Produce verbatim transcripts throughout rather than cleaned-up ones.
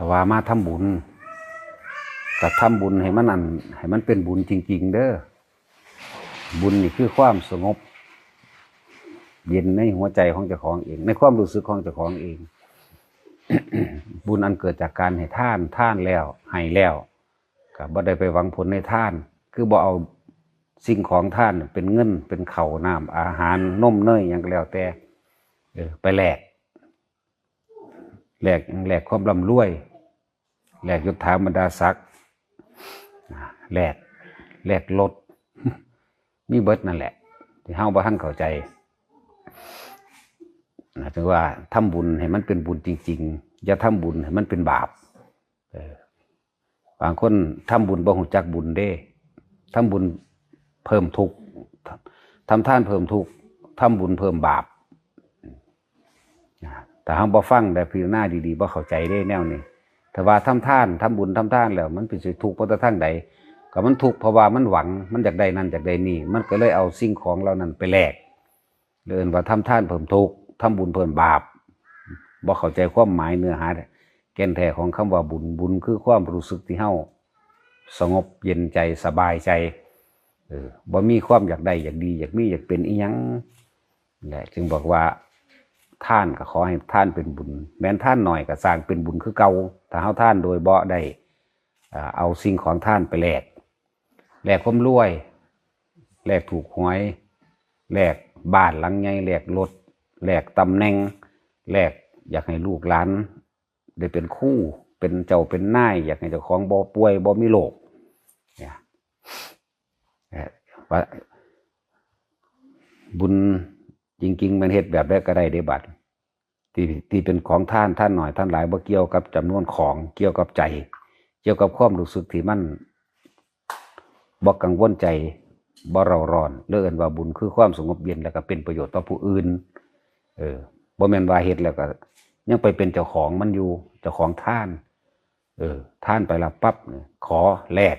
แต่ว่ามาทำบุญ ก็ทำบุญให้มันอัน ให้มันเป็นบุญจริงๆเด้อ บุญนี่คือความสงบเย็นในหัวใจของเจ้าของเอง ในความรู้สึกของเจ้าของเอง บุญอันเกิดจากการให้ทาน ทานแล้ว ให้แล้ว ก็บ่ได้ไปหวังผลในทาน คือบ่เอาสิ่งของทานเป็นเงิน เป็นข้าวน้ำอาหารนมเนยหยังก็แล้วแต่ เออ ไปแลก แลก แลกความร่ำรวย แลกยศถาบรรดาศักดิ์ แลก แลกรถ มีเบิดนั่นแหละ ที่เฮาบ่ทันเข้าใจ นะ ถือว่าทำบุญให้มันเป็นบุญจริงๆ อย่าทำบุญให้มันเป็นบาป เออ บางคนทำบุญบ่รู้จักบุญเด้ ทำบุญเพิ่มทุกข์ ทำทานเพิ่มทุกข์ ทำบุญเพิ่มบาป ถ้าเฮาบ่ฟังและพิจารณาดีๆ บ่เข้าใจเด้แนวนี้ ถ้าว่าทำทาน ทำบุญทำทานแล้ว มันเป็นสิทุกข์เพราะแต่ทางใด ก็มันทุกข์เพราะว่ามันหวัง มันอยากได้นั่นอยากได้นี่ มันก็เลยเอาสิ่งของเหล่านั้นไปแลก เอิ้นว่าทำทานเพิ่มทุกข์ ทำบุญเพิ่มบาป บ่เข้าใจความหมายเนื้อหาแก่นแท้ของคำว่าบุญ บุญคือความรู้สึกที่เฮาสงบเย็นใจสบายใจ เออ บ่มีความอยากได้อยากดี อยากมีอยากเป็นอีหยัง และจึงบอกว่าทานก็ขอให้ทานเป็นบุญ แม้นทานหน่อยก็สร้างเป็นบุญคือเก่า ถ้าเฮาทานโดยบ่ได้ อ่า เอาสิ่งของทานไปแลก แลกความรวย แลกถูกหวย แลกบ้านหลังใหญ่ แลกรถ แลกตำแหน่ง แลกอยากให้ลูกหลานได้เป็นครู เป็นเจ้าเป็นนาย อยากให้เจ้าของบ่ป่วย บ่มีโรค เนี่ย เอ่อ ว่าบุญจริงๆ มันเฮ็ดแบบใดก็ได้เด้บัด ที่ ที่เป็นของทาน ทานหน่อย ทานหลาย บ่เกี่ยวกับจำนวนของ เกี่ยวกับใจ เกี่ยวกับความรู้สึกที่มันบ่กังวลใจ บ่เร่าร้อน หรือเอิ้นว่าบุญคือความสงบเย็น แล้วก็เป็นประโยชน์ต่อผู้อื่น เออ บ่แม่นว่าเฮ็ดแล้วก็ยังไปเป็นเจ้าของมันอยู่ เจ้าของทาน เออ ทานไปแล้วปั๊บเนี่ย ขอแลก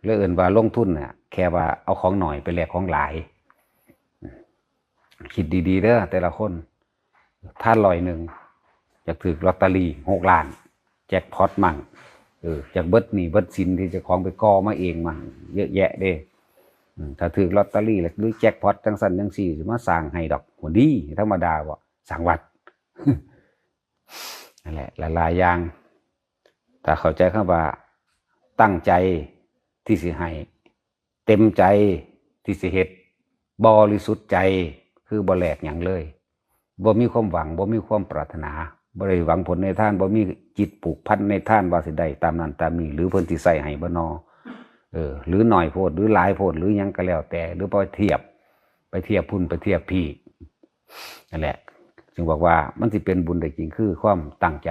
หรือเอิ้นว่าลงทุนน่ะ แค่ว่าเอาของหน่อยไปแลกของหลาย คิดดีๆเด้อแต่ละคน ทานร้อยหนึ่ง อยากถืกลอตเตอรี่หกล้าน แจ็คพอตมั่ง เออ อยากเบิดหนี้เบิดสินที่เจ้าของไปก่อมาเองมั่ง เยอะแยะเด้ อืม ถ้าถืกลอตเตอรี่หรือแจ็คพอตจังซั่นจังซี่ สิมาสร้างให้ดอก หัวดี ธรรมดาบ่ สร้างวัด นั่นแหละ หลายๆอย่าง ถ้าเข้าใจคำว่าตั้งใจที่สิให้ เต็มใจที่สิเฮ็ด บริสุทธิ์ใจ คือบ่แลกหยังเลย บ่มีความหวัง บ่มีความปรารถนา บ่ได้หวังผลในทาน บ่มีจิตผูกพันในทานว่าสิได้ตามนั้นตามนี้ หรือเพิ่นสิใส่ให้บ่นอ เออ หรือน้อยโพด หรือหลายโพด หรือหยังก็แล้วแต่ หรือไปเทียบ ไปเทียบพุ้น ไปเทียบพี้ นั่นแหละ จึงบอกว่ามันสิเป็นบุญได้จริงคือความตั้งใจ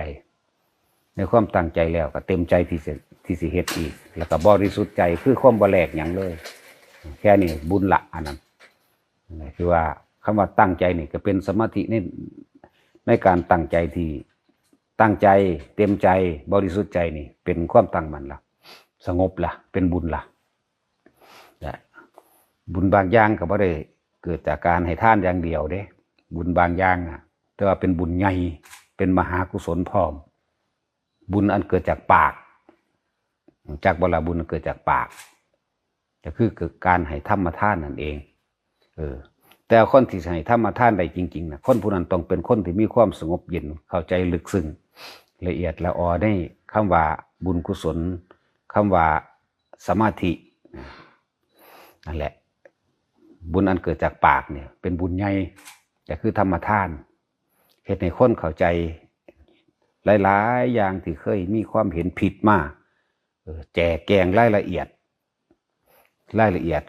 ในความตั้งใจแล้วก็เต็มใจที่จะ ที่สิเฮ็ดอีก แล้วก็บริสุทธิ์ใจ คือความบ่แลกหยังเลย แค่นี้บุญละ อันนั้น นั่นแหละ คือว่าคำว่าตั้งใจนี่ก็เป็นสมาธิใน ในการตั้งใจที่ตั้งใจ เต็มใจ บริสุทธิ์ใจนี่ เป็นความตั้งมั่นละ สงบละ เป็นบุญละ และบุญบางอย่างก็บ่ได้เกิดจากการให้ทานอย่างเดียวเด้ บุญบางอย่างน่ะ แต่ว่าเป็นบุญใหญ่ เป็นมหากุศลพร้อม บุญอันเกิดจากปาก จักบ่ละ บุญอันเกิดจากปาก ก็คือการให้ธรรมทานนั่นเอง เออ แต่คนที่ให้ธรรมทานได้จริงๆน่ะ คนผู้นั้นต้องเป็นคนที่มีความสงบเย็น เข้าใจลึกซึ้ง ละเอียดละออในคำว่าบุญกุศล คำว่าสมาธิ นั่นแหละ บุญอันเกิดจากปากเนี่ย เป็นบุญใหญ่ ก็คือธรรมทาน เฮ็ดให้คนเข้าใจหลายๆอย่างที่เคยมีความเห็นผิดมา เออ แจกแจงรายละเอียด รายละเอียด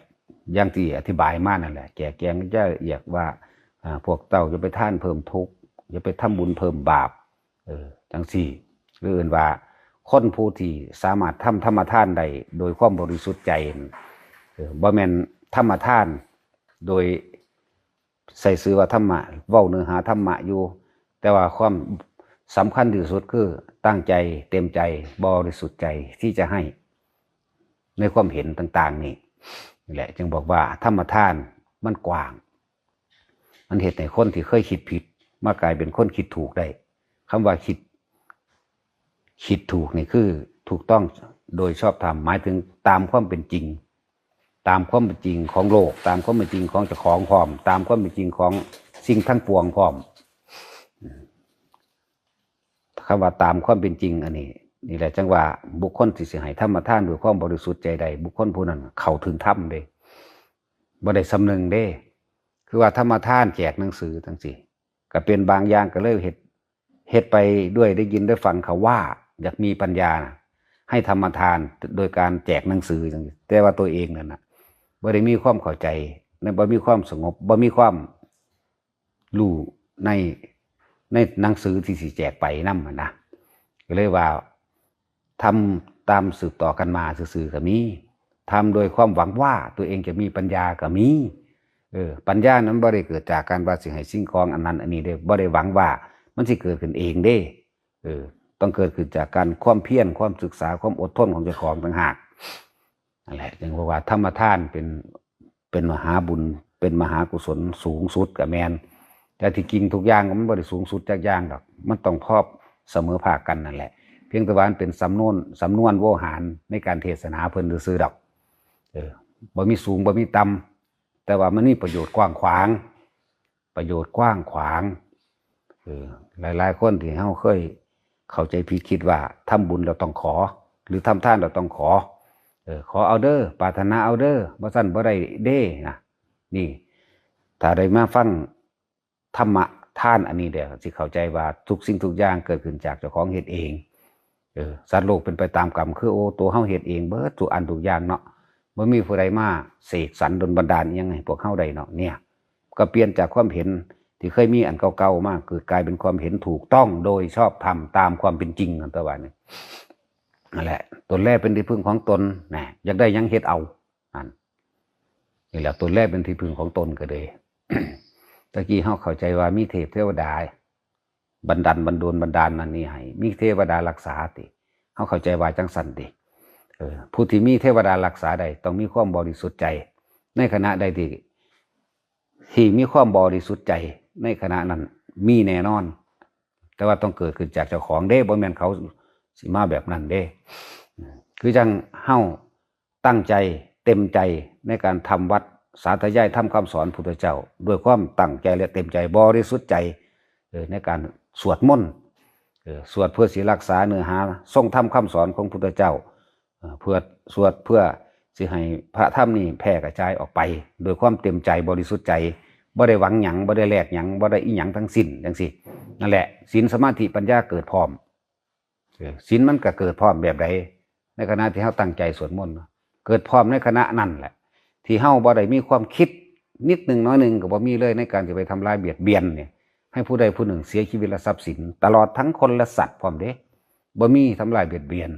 อย่างที่อธิบายมานั่นแหละ แจกแจงรายละเอียดว่า อ่า พวกเจ้าอย่าไปทานเพิ่มทุกข์ อย่าไปทำบุญเพิ่มบาป เออ จังซี่ หรือเอิ้นว่าคนผู้ที่สามารถทำธรรมทานได้โดยความบริสุทธิ์ใจนั่น เออ บ่แม่นธรรมทานโดยใส่ชื่อว่าธรรมะ เว้าเนื้อหาธรรมะอยู่ แต่ว่าความสำคัญที่สุดคือตั้งใจ เต็มใจ บริสุทธิ์ใจที่จะให้ ในความเห็นต่างๆนี่ นี่แหละ จึงบอกว่าธรรมทานมันกว้าง มันเฮ็ดให้คนที่เคยคิดผิด มากลายเป็นคนคิดถูกได้ คำว่าคิด คิดถูกนี่คือถูกต้องโดยชอบธรรม หมายถึงตามความเป็นจริง ตามความเป็นจริงของโลก ตามความเป็นจริงของเจ้าของพร้อม ตามความเป็นจริงของสิ่งทั้งปวงพร้อม คำว่าตามความเป็นจริงอันนี้ นี่แหละจั่งว่าบุคคลที่สิให้ธรรมทานด้วยความบริสุทธิ์ใจได้ บุคคลผู้นั้นเข้าถึงธรรมเด้ บ่ได้สำนึกเด้ คือว่าธรรมทานแจกหนังสือจั่งซี้ ก็เป็นบางอย่างก็เลยเฮ็ด เฮ็ดไปด้วยได้ยินได้ฟังเขาว่า อยากมีปัญญานะ ให้ธรรมทานโดยการแจกหนังสือจั่งซี้ แต่ว่าตัวเองนั่นน่ะ บ่ได้มีความเข้าใจ บ่มีความสงบ บ่มีความรู้ใน ในหนังสือที่สิแจกไปนำหั้นนะ ก็เลยว่าทำตามสืบต่อกันมาซื่อๆก็มี ทำโดยความหวังว่าตัวเองจะมีปัญญาก็มี เออ ปัญญานั้นบ่ได้เกิดจากการว่าสิให้สิ่งของอันนั้นอันนี้เด้ บ่ได้หวังว่ามันสิเกิดขึ้นเองเด้ เออ ต้องเกิดขึ้นจากการความเพียร ความศึกษา ความอดทนของเจ้าของต่างหาก นั่นแหละ จึงบอกว่าธรรมทานเป็น เป็นมหาบุญ เป็นมหากุศลสูงสุดก็แม่น แต่ที่จริงทุกอย่างมันบ่ได้สูงสุดจักอย่างดอก มันต้องพอเสมอภาคกันนั่นแหละ เพียงแต่ว่ามันเป็นสำนวน สำนวนโวหารในการเทศนาเพิ่นซื่อๆดอก เออ บ่มีสูง บ่มีต่ำ แต่ว่ามันมีประโยชน์กว้างขวาง ประโยชน์กว้างขวาง เออ หลายๆคนที่เฮาเคยเข้าใจผิดคิดว่าทำบุญเราต้องขอ หรือทำทานเราต้องขอ เออ ขอเอาเด้อ ปรารถนาเอาเด้อ บ่ซั้นบ่ได้เด้นะ นี่ ถ้าได้มาฟังธรรมทานอันนี้แล้ว สิเข้าใจว่าทุกสิ่งทุกอย่างเกิดขึ้นจากเจ้าของเฮ็ดเอง เออ สัตว์โลกเป็นไปตามกรรม คือ โอ้ ตัวเฮาเฮ็ดเองเบิดทุกอันทุกอย่างเนาะ บ่มีผู้ใดมาเสกสรรดลบันดาลอิหยังให้พวกเฮาได้เนาะ เนี่ย ก็เปลี่ยนจากความเห็นที่เคยมีอันเก่าๆมา เกิดกลายเป็นความเห็นถูกต้องโดยชอบธรรมตามความเป็นจริงนั่นตัวว่านี่ นั่นแหละ ตนแลเป็นที่พึ่งของตนนะ อยากได้หยังเฮ็ดเอา นั่น นี่แหละ ตนแลเป็นที่พึ่งของตนก็เลย ตะกี้เฮาเข้าใจว่ามีเทพเทวดา บันดาล บันดลบันดาลนั่นนี่ให้ มีเทวดารักษาติ เฮาเข้าใจว่าจังซั่นติ เออ ผู้ที่มีเทวดารักษาได้ต้องมีความบริสุทธิ์ใจ ในขณะใดที่ ที่มีความบริสุทธิ์ใจ ในขณะนั้นมีแน่นอน แต่ว่าต้องเกิดขึ้นจากเจ้าของเด้ บ่แม่นเขาสิมาแบบนั้นเด้ คือจั่งเฮาตั้งใจเต็มใจในการทำวัด สาธยายธรรมคำสอนพุทธเจ้า ด้วยความตั้งใจและเต็มใจบริสุทธิ์ใจ เออ ในการสวดมนต์ เออ สวดเพื่อสิรักษาเนื้อหาทรงธรรมคำสอนของพุทธเจ้า เอ่อ เพื่อสวดเพื่อสิให้พระธรรมนี่แผ่กระจายออกไป โดยความเต็มใจบริสุทธิ์ใจ บ่ได้หวังหยัง บ่ได้แลกหยัง บ่ได้อิหยังทั้งสิ้นจังซี่ นั่นแหละ ศีลสมาธิปัญญาเกิดพร้อม เออ ศีลมันก็เกิดพร้อมแบบใด ในขณะที่เฮาตั้งใจสวดมนต์ เกิดพร้อมในขณะนั้นแหละ ที่เฮาบ่ได้มีความคิดนิดหนึ่งน้อยหนึ่งก็บ่มีเลย ในการจะไปทำร้ายเบียดเบียนเนี่ย ให้ผู้ใดผู้หนึ่งเสียชีวิตและทรัพย์สิน ตลอดทั้งคนและสัตว์พร้อมเด้ บ่มีทำร้ายเบียดเบียน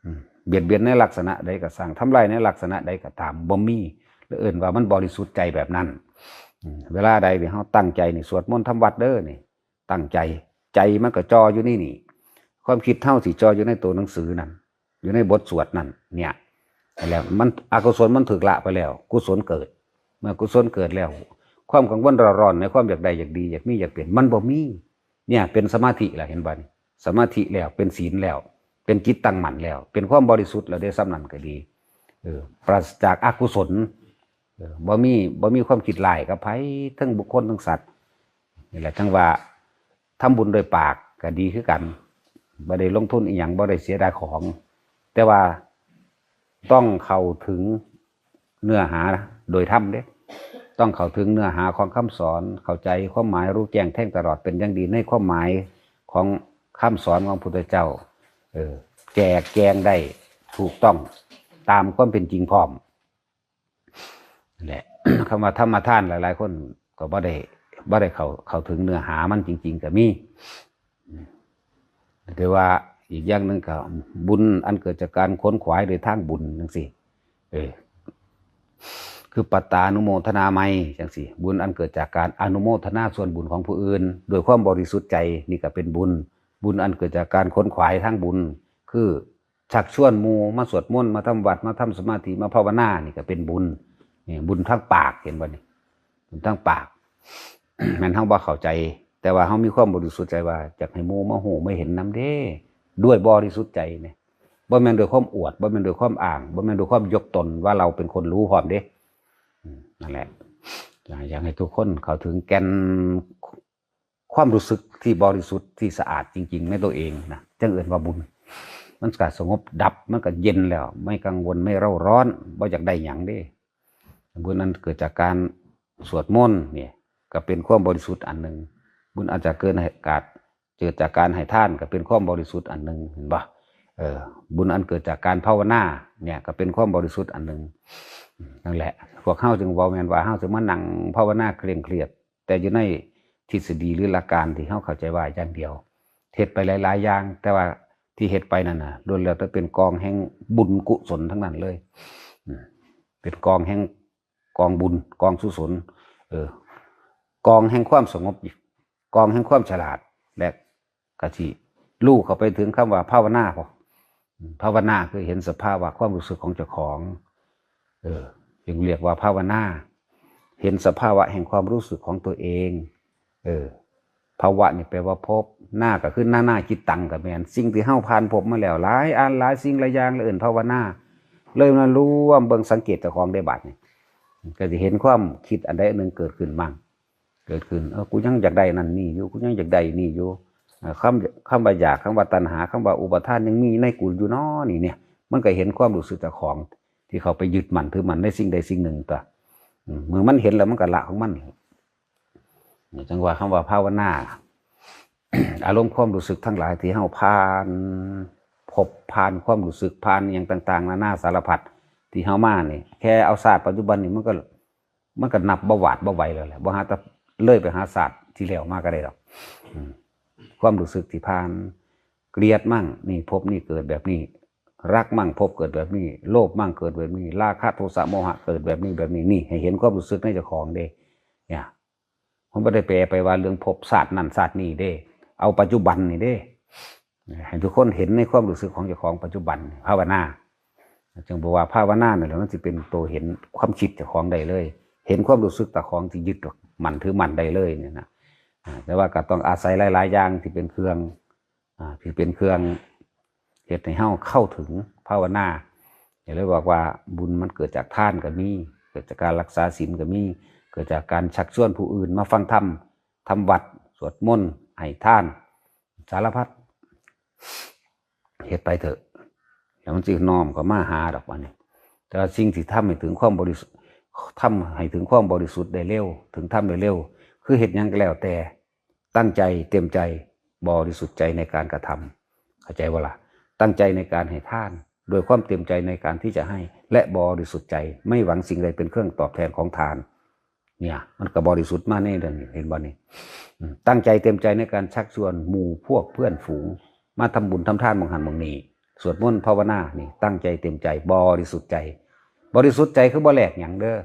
อืม เบียดเบียนในลักษณะใดก็ซ่าง ทำลายในลักษณะใดก็ตาม บ่มี แล้วเอิ้นว่ามันบริสุทธิ์ใจแบบนั้น อืม เวลาใดที่เฮาตั้งใจนี่ สวดมนต์ทำวัดเด้อนี่ ตั้งใจ ใจมันก็จ่ออยู่นี่นี่ ความคิดเฮาสิจ่ออยู่ในตัวหนังสือนั่น อยู่ในบทสวดนั่น เนี่ย แล้วมัน อกุศลมันถูกละไปแล้ว กุศลเกิด เมื่อกุศลเกิดแล้ว ความกังวลเร่าร้อนในความอยากได้อยากดี อยากมีอยากเป็น มันบ่มี เนี่ย เป็นสมาธิแล้ว เห็นบ่นี่ สมาธิแล้ว เป็นศีลแล้ว เป็นจิตตั้งมั่นแล้ว เป็นความบริสุทธิ์แล้วเด้ ส่ำนั้นก็ดี เออ ปราศจากอกุศล เออ บ่มี บ่มีความคิดร้ายกับไผ ทั้งบุคคลทั้งสัตว์ นี่แหละ จั่งว่าทำบุญด้วยปากก็ดีคือกัน บ่ได้ลงทุนอิหยัง บ่ได้เสียดายของ แต่ว่าต้องเข้าถึงเนื้อหาโดยธรรมเด้ ต้องเข้าถึงเนื้อหาของคำสอน เข้าใจความหมาย รู้แจ้งแทงตลอดเป็นอย่างดีในความหมายของคำสอนของพุทธเจ้า เออ แจกแจงได้ถูกต้องตามความเป็นจริงพร้อม นั่นแหละ คำว่าธรรมทานหลายๆคนก็บ่ได้ บ่ได้เข้า เข้าถึงเนื้อหามันจริงๆก็มี แต่ว่าอีกอย่างหนึ่งก็บุญอันเกิดจากการขนขวายโดยทางบุญจังซี่ เออ คือปัตตานุโมทนาไมยจังซี่ บุญอันเกิดจากการอนุโมทนาส่วนบุญของผู้อื่น โดยความบริสุทธิ์ใจ นี่ก็เป็นบุญ บุญอันเกิดจากการขนขวายทางบุญ คือชักชวนหมู่มาสวดมนต์ มาทำวัด มาทำสมาธิ มาภาวนา นี่ก็เป็นบุญ นี่บุญทางปาก เห็นบ่นี่ บุญทางปาก แม่นเฮาบ่เข้าใจ แต่ว่าเฮามีความบริสุทธิ์ใจว่าอยากให้หมู่มาฮู้มาเห็นนำเด้ ด้วยบริสุทธิ์ใจเนี่ย บ่แม่นด้วยความอวด บ่แม่นด้วยความอ้าง บ่แม่นด้วยความยกตนว่าเราเป็นคนรู้พร้อมเด้ อืม นั่นแหละ อยากให้ทุกคนเข้าถึงแก่นความรู้สึกที่บริสุทธิ์ที่สะอาดจริงๆในตัวเองนะ จั่งเอิ้นว่าบุญ มันก็สงบดับ มันก็เย็นแล้ว ไม่กังวล ไม่เร่าร้อน บ่อยากได้หยังเด้ บุญอันเกิดจากการสวดมนต์เนี่ย ก็เป็นความบริสุทธิ์อันหนึ่ง บุญอาจจะเกินให้กาด เกิดจากการให้ทานก็เป็นความบริสุทธิ์อันหนึ่ง เห็นบ่ เออ บุญอันเกิดจากการภาวนาเนี่ยก็เป็นความบริสุทธิ์อันหนึ่ง นั่นแหละ พวกเฮาจึงเว้าแม่นว่าเฮาสิมานั่งภาวนาเคร่งเครียด แต่อยู่ในทฤษฎีหรือหลักการที่เฮาเข้าใจว่าอย่างเดียว เฮ็ดไปหลายๆอย่าง แต่ว่าที่เฮ็ดไปนั่นน่ะ ล้วนแล้วแต่เป็นกองแห่งบุญกุศลทั้งนั้นเลย อืม เป็นกองแห่ง กองบุญ กองกุศล เออ กองแห่งความสงบ กองแห่งความฉลาด และกะสิรู้เข้าไปถึงคำว่าภาวนาพอ ภาวนาคือเห็นสภาวะความรู้สึกของเจ้าของ เออ จึงเรียกว่าภาวนา เห็นสภาวะแห่งความรู้สึกของตัวเอง เออ ภาวะนี่แปลว่าพบ นาก็คือนานาจิตตังก็แม่น สิ่งที่เฮาผ่านพบมาแล้ว หลายอันหลายสิ่งหลายอย่าง เลยเอิ้นภาวนา เลยมารวมเบิ่งสังเกตเจ้าของได้บัดนี่ ก็สิเห็นความคิดอันใดอันหนึ่งเกิดขึ้นมั่ง เกิดขึ้น เออ กูยังอยากได้นั่นนี่อยู่ กูยังอยากได้นี่อยู่ เอ่อ คำ คำว่าอยาก คำว่าตัณหา คำว่าอุปาทานยังมีในกูอยู่น้อนี่เนี่ย มันก็เห็นความรู้สึกเจ้าของที่เขาไปยึดมั่นถือมั่นในสิ่งใดสิ่งหนึ่งตัว อืม เมื่อมันเห็นแล้วมันก็ละของมัน จั่งว่าคำว่าภาวนา อารมณ์ความรู้สึกทั้งหลายที่เฮาผ่าน พบผ่านความรู้สึกผ่านอหย่างต่างๆ นานาสารพัดที่เฮามานี่ แค่เอาชาติปัจจุบันนี่มันก็ มันก็นับบ่หวาดบ่ไหวแล้วแหละ บ่หาแต่เลยไปหาชาติที่แล้วมาก็ได้ดอก อืม ความรู้สึกที่ผ่าน เกลียดมั่ง นี่พบนี่เกิดแบบนี้ รักมั่งพบเกิดแบบนี้ โลภมั่งเกิดแบบนี้ ราคะโทสะโมหะเกิดแบบนี้แบบนี้ นี่ให้เห็นความรู้สึกในเจ้าของเด้ เนี่ย ผมบ่ได้แปลไปว่าเรื่องพบชาตินั่นชาตินี่เด้ เอาปัจจุบันนี่เด้ ให้ทุกคนเห็นในความรู้สึกของเจ้าของปัจจุบัน ภาวนา จึงบอกว่าภาวนาเนี่ยแหละมันสิเป็นตัวเห็นความคิดเจ้าของได้เลย เห็นความรู้สึกเจ้าของที่ยึดมั่นถือมั่นได้เลยเนี่ยนะ อ่า แต่ว่าก็ต้องอาศัยหลายๆอย่างที่เป็นเครื่อง อ่า ที่เป็นเครื่องเฮ็ดให้เฮาเข้าถึงภาวนา ก็เลยบอกว่าบุญมันเกิดจากทานก็มี เกิดจากการรักษาศีลก็มี เกิดจากการชักชวนผู้อื่นมาฟังธรรม ทำวัตร สวดมนต์ ให้ทาน สารพัด เฮ็ดไปเถอะ แล้วมันสิน้อมเข้ามาหาดอกบัดนี้ แต่ว่าสิ่งที่ทำให้ถึงความบริสุทธิ์ ทำให้ถึงความบริสุทธิ์ได้เร็ว ถึงธรรมได้เร็ว คือเฮ็ดหยังก็แล้วแต่ ตั้งใจเต็มใจ บริสุทธิ์ใจในการกระทำ เข้าใจบ่ล่ะ ตั้งใจในการให้ทาน โดยความเต็มใจในการที่จะให้ และบริสุทธิ์ใจ ไม่หวังสิ่งใดเป็นเครื่องตอบแทนของทาน เนี่ย มันก็บริสุทธิ์มาในเรื่องนี้ เห็นบ่นี่ อืม ตั้งใจเต็มใจในการชักชวนหมู่พวกเพื่อนฝูง มาทำบุญทำทานหม่องหั้นหม่องนี้ สวดมนต์ภาวนา นี่ ตั้งใจเต็มใจ บริสุทธิ์ใจ บริสุทธิ์ใจคือบ่แลกหยังเด้อ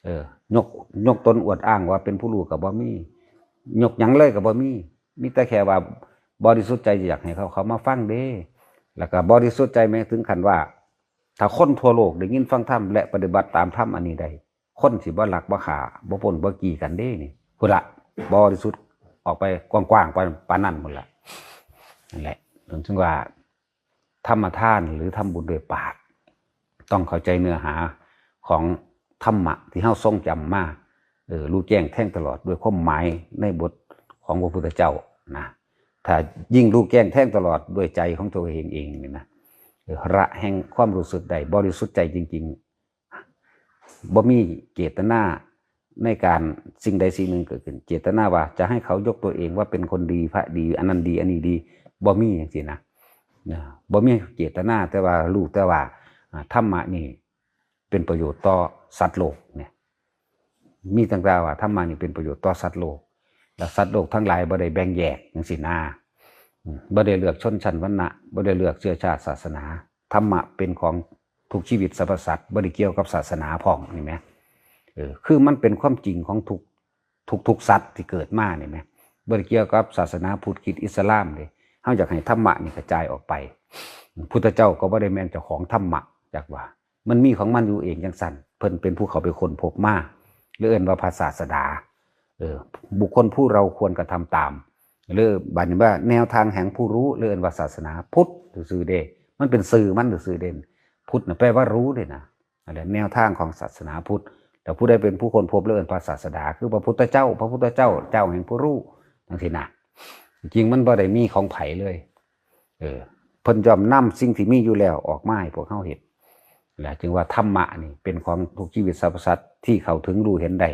เออ ยก ยกตนอวดอ้างว่าเป็นผู้รู้ก็บ่มี ยกหยังเลยก็บ่มี มีแต่แค่ว่าบริสุทธิ์ใจอยากให้เขา เขามาฟังเด้ แล้วก็บริสุทธิ์ใจหมายถึงขั้นว่า ถ้าคนทั่วโลกได้ยินฟังธรรมและปฏิบัติตามธรรมอันนี้ได้ คนสิบ่ลักบ่ฆ่า บ่ปล้นบ่จี้กันเด้นี่ พุ้นละ บริสุทธิ์ออกไปกว้างๆ ปาน ปานนั้นพุ้นละ นั่นแหละ ถึงว่า ธรรมทานหรือทำบุญด้วยปาก ต้องเข้าใจเนื้อหาของธรรมะที่เฮาทรงจำมา เออ รู้แจ้งแทงตลอดด้วยความหมายในบทของพระพุทธเจ้านะ ถ้ายิ่งรู้แจ้งแทงตลอดด้วยใจของตัวเองเองนี่นะ เออ ละแห่งความรู้สึกได้ บริสุทธิ์ใจจริงๆ บ่มีเจตนาในการสิ่งใดสิ่งหนึ่งเกิดขึ้น เจตนาว่าจะให้เขายกตัวเองว่าเป็นคนดี พระดี อันนั้นดี อันนี้ดี บ่มีจังซี้นะ นะ บ่มีเจตนา แต่ว่ารู้แต่ว่า อ่า ธรรมะนี่เป็นประโยชน์ต่อสัตว์โลกเนี่ย มีตั้งแต่ว่าธรรมะนี่เป็นประโยชน์ต่อสัตว์โลก และสัตว์โลกทั้งหลายบ่ได้แบ่งแยกจังซี้นะ อืม บ่ได้เลือกชนชั้นวรรณะ บ่ได้เลือกเชื้อชาติศาสนา ธรรมะเป็นของทุกชีวิตสรรพสัตว์ บ่ได้เกี่ยวกับศาสนาพร้อม นี่แหม เออ คือมันเป็นความจริงของทุก ทุกๆสัตว์ที่เกิดมา นี่แหม บ่ได้เกี่ยวกับศาสนาพุทธ คริสต์ อิสลามเด้ เฮาอยากให้ธรรมะนี่กระจายออกไป พุทธเจ้าก็บ่ได้แม่นเจ้าของธรรมะ จักว่า มันมีของมันอยู่เองจังซั่น เพิ่นเป็นผู้เข้าไปค้นพบมา เลยเอิ้นว่าพระศาสดา เออ บุคคลผู้เราควรกระทำตาม หรือบัดนี้ว่าแนวทางแห่งผู้รู้ หรือเอิ้นว่าศาสนาพุทธซื่อๆเด้ มันเป็นชื่อมันซื่อๆเด้ พุทธน่ะแปลว่ารู้เด้นะ นั่นแหละแนวทางของศาสนาพุทธ แต่ผู้ใดเป็นผู้ค้นพบ หรือเอิ้นพระศาสดา คือพระพุทธเจ้า พระพุทธเจ้า เจ้าแห่งผู้รู้ จังซี้นะ จริงมันบ่ได้มีของไผเลย เออ เพิ่นย่อมนำสิ่งที่มีอยู่แล้วออกมาให้พวกเฮาเห็น และจึงว่าธรรมะนี่เป็นของทุกชีวิตสรรพสัตว์ที่เข้าถึงรู้เห็นได้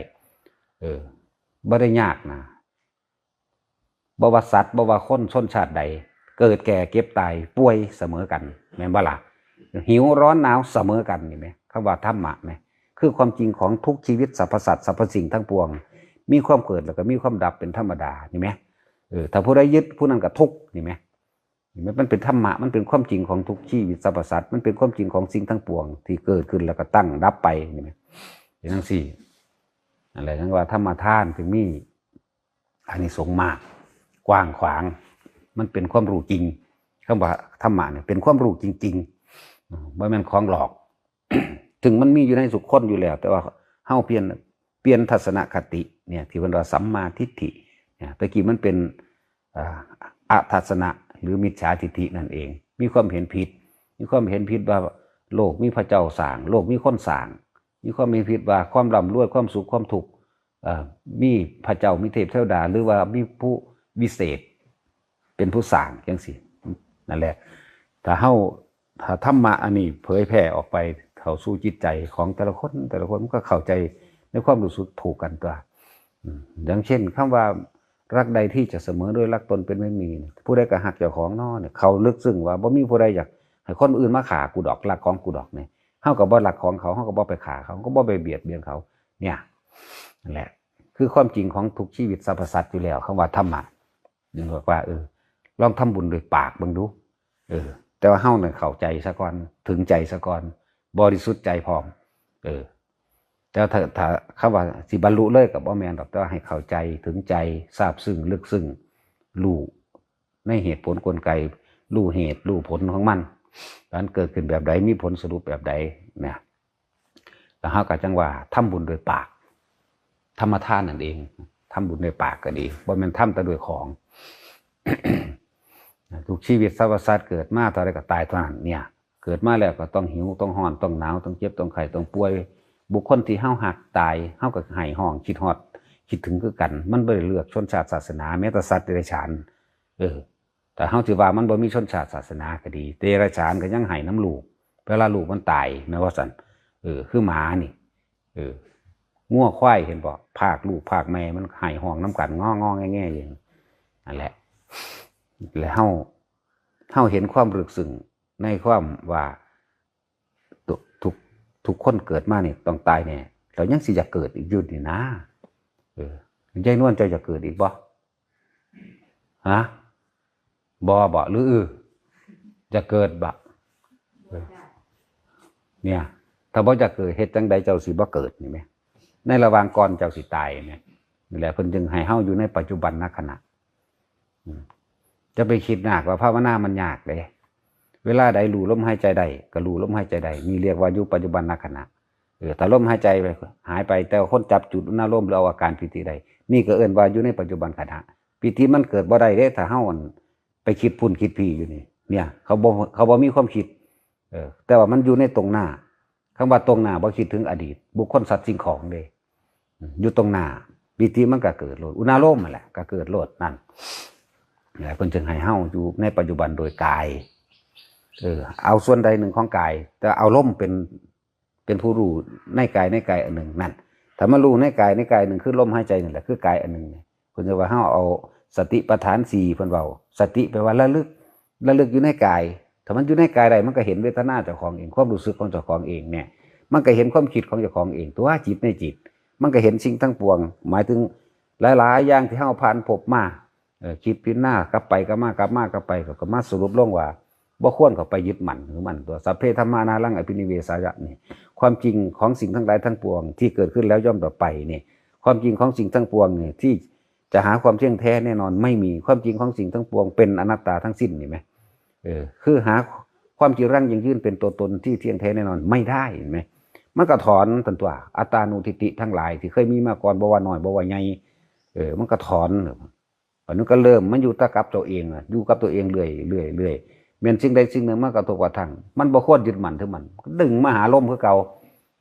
เออ บ่ได้ยากนะ บ่ว่าสัตว์ บ่ว่าคนชนชาติใด เกิดแก่เจ็บตายป่วยเสมอกัน แม่นบ่ล่ะ หิวร้อนหนาวเสมอกัน นี่แหม คำว่าธรรมะแหม คือความจริงของทุกชีวิตสรรพสัตว์สรรพสิ่งทั้งปวง มีความเกิดแล้วก็มีความดับเป็นธรรมดา นี่แหม เออ ถ้าผู้ใดยึดผู้นั้นก็ทุกข์ นี่แหม นี่แหม มันเป็นธรรมะ มันเป็นความจริงของทุกชีวิตสรรพสัตว์ มันเป็นความจริงของสิ่งทั้งปวงที่เกิดขึ้นแล้วก็ตั้งดับไป นี่แหม เป็นจังซี่ นั่นแหละ จังว่าธรรมทานจึงมีอานิสงส์มาก กว้างขวาง มันเป็นความรู้จริง คำว่าธรรมะเนี่ยเป็นความรู้จริงๆ อืม บ่แม่นของหลอก ถึงมันมีอยู่ในทุกคนอยู่แล้ว แต่ว่าเฮาเปลี่ยน เปลี่ยนทัศนคติเนี่ย ที่เพิ่นว่าสัมมาทิฏฐิเนี่ย แต่กี้มันเป็น อ่า อทัศนะ หรือมิจฉาทิฏฐินั่นเอง มีความเห็นผิด มีความเห็นผิดว่าโลกมีพระเจ้าสร้าง โลกมีคนสร้าง มีความเห็นผิดว่าความร่ำรวย ความสุข ความทุกข์ เอ่อ มีพระเจ้า มีเทพเทวดา หรือว่ามีผู้วิเศษ เป็นผู้สร้างจังซี้ นั่นแหละ ถ้าเฮา ถ้าธรรมะอันนี้เผยแผ่ออกไปเข้าสู่จิตใจของแต่ละคน แต่ละคนมันก็เข้าใจในความรู้สึกถูกกันตัว อืม อย่างเช่นคำว่า "รักใดที่จะเสมอด้วยรักตนเป็นไม่มี" เนี่ย ผู้ใดก็ฮักเจ้าของเนาะ เนี่ย เข้าลึกซึ้งว่าบ่มีผู้ใดอยากให้คนอื่นมาฆ่ากูดอก ลักของกูดอก เนี่ย เฮาก็บ่ลักของเขา เฮาก็บ่ไปฆ่าเขา ก็บ่ไปเบียดเบียนเขา เนี่ย นั่นแหละ คือความจริงของทุกชีวิตสรรพสัตว์อยู่แล้ว คำว่าธรรมะ นึกว่า เออ ลองทำบุญด้วยปากเบิ่งดู เออ แต่ว่าเฮาเนี่ยเข้าใจซะก่อน ถึงใจซะก่อน บริสุทธิ์ใจพร้อม เออ แต่ถ้า ถ้าคำว่าสิบรรลุเลยก็บ่แม่นดอก แต่ว่าให้เข้าใจถึงใจ ซาบซึ้ง ลึกซึ้ง รู้ในเหตุผลกลไก รู้เหตุ รู้ผลของมัน มันเกิดขึ้นแบบใด มีผลสรุปแบบใด นะ แล้วเฮาก็จังว่าทำบุญด้วยปาก ธรรมทานนั่นเอง ทำบุญด้วยปากก็ดี บ่แม่นทำแต่ด้วยของ ทุกชีวิตสรรพสัตว์เกิดมาเท่าใดก็ตายเท่านั้น เนี่ย เกิดมาแล้วก็ต้องหิว ต้องร้อน ต้องหนาว ต้องเจ็บ ต้องไข้ ต้องป่วย บุคคลที่เฮาฮักตาย เฮาก็ไห้ฮ้อง คิดฮอด คิดถึงคือกัน มันบ่ได้เลือกชนชาติศาสนา แม้แต่สัตว์เดรัจฉาน เออ แต่เฮาสิว่ามันบ่มีชนชาติศาสนาก็ดี เดรัจฉานก็ยังไห้นำลูก เวลาลูกมันตาย แม่นว่าซั่น เออ คือหมานี่ เออ งัวควายเห็นบ่ พรากลูกพรากแม่มันไห้ฮ้องนำกัน งอๆแงๆอยู่ นั่นแหละ แล้วเฮา เฮาเห็นความลึกซึ้งในความว่า ทุก ทุก ทุกคนเกิดมานี่ต้องตายแน่ แล้วยังสิอยากเกิดอีกอยู่นี่นะ เออ ยายนวลเจ้าอยากเกิดอีกบ่ ฮะ บ่ บ่ หรือ เออ อยากเกิดบ่ เออ เนี่ย ถ้าบ่อยากเกิด เฮ็ดจั่งใดเจ้าสิบ่เกิด นี่แหม ในระหว่างก่อนเจ้าสิตายเนี่ย นี่แหละ เพิ่นจึงให้เฮาอยู่ในปัจจุบันนขณะ อืม จะไปคิดมากว่าภาวนามันยากเด้ เวลาใดรู้ลมหายใจได้ ก็รู้ลมหายใจได้ นี่เรียกว่าอยู่ปัจจุบันนขณะ เออ ถ้าลมหายใจไป หายไป แต่ว่าคนจับจุดอุณาโลม หรือเอาอาการปีติได้ นี่ก็เอิ้นว่าอยู่ในปัจจุบันขณะ ปีติมันเกิดบ่ได้เด้ ถ้าเฮาอันไปคิดพุ้นคิดพี้อยู่นี่ เนี่ย เขาบ่ เขาบ่มีความคิด เออ แต่ว่ามันอยู่ในตรงหน้า คำว่าตรงหน้าบ่คิดถึงอดีต บุคคล สัตว์ สิ่งของเด้ อืม อยู่ตรงหน้า ปีติมันก็เกิดโลด อุณาโลมนั่นแหละก็เกิดโลด นั่นแหละ เพิ่นจึงให้เฮาอยู่ในปัจจุบันโดยกาย เออ เอาส่วนใดหนึ่งของกาย แต่เอาลมเป็น เป็นผู้รู้ในกาย ในกายอันหนึ่งนั่น ถ้ามารู้ในกาย ในกายหนึ่งคือลมหายใจนั่นแหละ คือกายอันหนึ่งเนี่ย เพิ่นจะว่าเฮาเอาสติปัฏฐานสี่ เพิ่นเว้า สติแปลว่าระลึก ระลึกอยู่ในกาย ถ้ามันอยู่ในกายได้ มันก็เห็นเวทนาเจ้าของเอง ความรู้สึกของเจ้าของเองเนี่ย มันก็เห็นความคิดของเจ้าของเอง ตัวจิตในจิต มันก็เห็นสิ่งทั้งปวง หมายถึงหลายๆอย่างที่เฮาผ่านพบมา เออ คิดพิจารณากลับไปกลับมากลับมากลับไป ก็ ก็มาสรุปลงว่า บ่ควรเข้าไปยึดมั่นถือมั่นตัว สัพเพธัมมาอนาหรังอภินิเวสายะ นี่ ความจริงของสิ่งทั้งหลายทั้งปวงที่เกิดขึ้นแล้วย่อมดับไป นี่ ความจริงของสิ่งทั้งปวงนี่ ที่จะหาความเที่ยงแท้แน่นอนไม่มี ความจริงของสิ่งทั้งปวงเป็นอนัตตาทั้งสิ้น นี่แหม เออ คือหาความจีรังยั่งยืนเป็นตัวตนที่เที่ยงแท้แน่นอนไม่ได้ เห็นไหม มันก็ถอนตันตัว อัตตานุทิฏฐิทั้งหลายที่เคยมีมาก่อน บ่ว่าน้อย บ่ว่าใหญ่ เออ มันก็ถอน บัดนี้ก็เริ่มมันอยู่แต่กับตัวเองอะ อยู่กับตัวเองเรื่อยเรื่อยเรื่อย แม่นสิ่งใดสิ่งหนึ่งมากระทบกระทั่ง มันบ่ควรยึดมั่นถือมั่น ดึงมาหาลมคือเก่า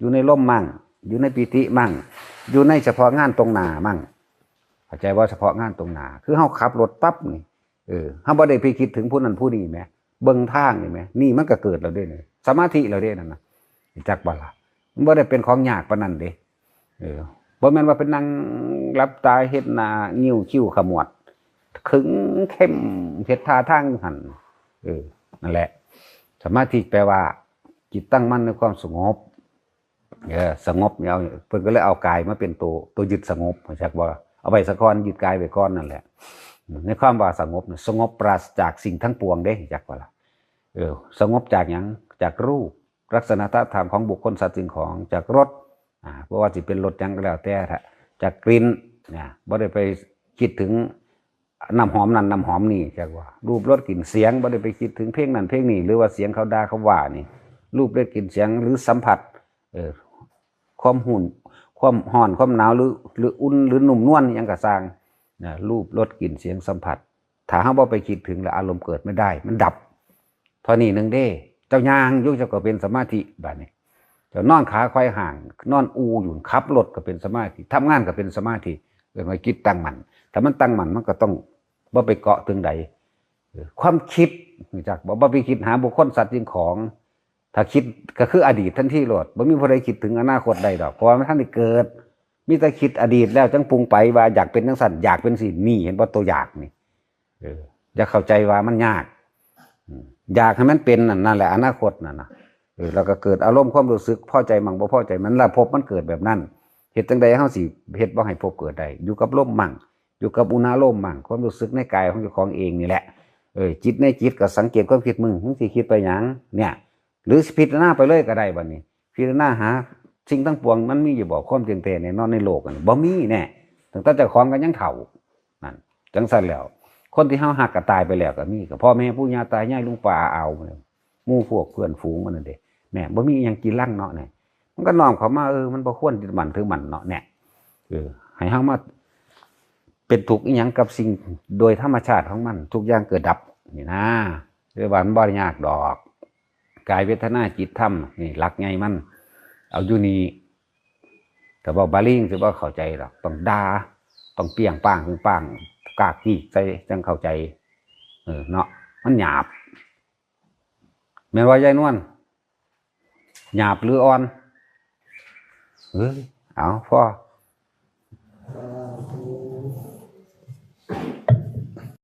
อยู่ในลมมั่ง อยู่ในปีติมั่ง อยู่ในเฉพาะงานตรงหน้ามั่ง เข้าใจว่าเฉพาะงานตรงหน้า คือเฮาขับรถปั๊บนี่ เออ เฮาบ่ได้ไปคิดถึงผู้นั้นผู้นี้แหม เบิ่งทางนี่แหม นี่มันก็เกิดแล้วเด้นี่ สมาธิแล้วเด้นั่นน่ะ จักบ่ล่ะ มันบ่ได้เป็นของยากปานนั้นเด้ เออ บ่แม่นว่าเป็นนั่งหลับตาเฮ็ดหน้างิ้วคิ้วขมวด ขึงเข้มเฮ็ดท่าทางหั่น เออ นั่นแหละ สมาธิแปลว่า จิตตั้งมั่นในความสงบ เออ สงบเนี่ย เอา เพิ่นก็เลยเอากายมาเป็นตัว ตัวยึดสงบ จักบ่ เอาไว้ซะก่อน ยึดกายไว้ก่อนนั่นแหละ ในความว่าสงบเนี่ย สงบปราศจากสิ่งทั้งปวงเด้ จักบ่ล่ะ เออ สงบจากหยัง จากรูป ลักษณะธรรมของบุคคลสัตว์สิ่งของ จากรส อ่า เพราะว่าสิเป็นรสหยังก็แล้วแต่ละ จากกลิ่น นะ บ่ได้ไปคิดถึงน้ำหอมนั่นน้ำหอมนี่ จักว่า รูปรสกลิ่นเสียง บ่ได้ไปคิดถึงเพลงนั่นเพลงนี่ หรือว่าเสียงเขาด่าเขาว่านี่ รูปรสกลิ่นเสียง หรือสัมผัส เออ ความหุ่น ความฮ้อน ความหนาว หรือ หรืออุ่น หรือนุ่มนวล หยังก็ซ่าง นะ รูปรสกลิ่นเสียงสัมผัส ถ้าเฮาบ่ไปคิดถึงแล้วอารมณ์เกิดไม่ได้ มันดับ เท่านี้หนึ่งเด้ เจ้าย่างอยู่เจ้าก็เป็นสมาธิ บาดนี้ เจ้านอนขาไขว่ห้าง นอนอู่อยู่ ขับรถก็เป็นสมาธิ ทำงานก็เป็นสมาธิ เอิ้นว่าจิตตั้งมั่น ถ้ามันตั้งมั่นมันก็ต้องบ่ไปเกาะถึงใด เออ ความคิด รู้จักบ่ บ่ไปคิดหาบุคคลสัตว์สิ่งของ ถ้าคิดก็คืออดีตทันทีโลด บ่มีผู้ใดคิดถึงอนาคตได้ดอก เพราะว่ามันทันได้เกิด มีแต่คิดอดีตแล้วจังปรุงไปว่าอยากเป็นจังซั่น อยากเป็นสิ นี่ เห็นบ่ ตัวอยากนี่ เออ อย่าเข้าใจว่ามันยาก อืม อยากให้มันเป็นนั่น นั่นแหละอนาคตนั่นน่ะ เออ แล้วก็เกิดอารมณ์ความรู้สึกพอใจมั่งบ่พอใจมั่ง แล้วภพมันเกิดแบบนั้น เฮ็ดจั่งใดเฮาสิเฮ็ดบ่ให้ภพเกิดได้ อยู่กับลมมั่ง อยู่กับอุณหภูมิมั่ง ความรู้สึกในกายของเจ้าของเองนี่แหละ เออ จิตในจิตก็สังเกตความคิดมึง มึงสิคิดไปหยัง เนี่ย หรือพิจารณาไปเลยก็ได้บัดนี้ พิจารณาหาสิ่งทั้งปวงมันมีอยู่บ่ ความเที่ยงแท้แน่นอนในโลกนั่น บ่มีแน่ ตั้งแต่เจ้าของก็ยังเฒ่า นั่น จังซั่นแล้ว คนที่เฮาฮักก็ตายไปแล้วก็มี ก็พ่อแม่ปู่ย่าตายายลุงป้าอาอาว หมู่พวกเพื่อนฝูงมันนั่นเด้ แหม บ่มีอิหยังจีรังเนาะเนี่ย มันก็น้อมเข้ามา เออ มันบ่ควรยึดมั่นถือมั่นเนาะเนี่ย เออ ให้เฮามาเป็นทุกข์อิหยังกับสิ่งโดยธรรมชาติของมัน ทุกอย่างเกิดดับ นี่นะ เรียกว่ามันบ่ยากดอก กายเวทนาจิตธรรม นี่หลักใหญ่มัน เอาอยู่นี่ แต่ว่าบาลีสิบ่เข้าใจดอก ต้องด่า ต้องเปรี้ยงป้าง เปรี้ยงป้าง กากกีกใส่จังเข้าใจ เออ เนาะ มันหยาบ แม่นว่ายายนวล หยาบหรืออ่อน เอ้ย เอา พอ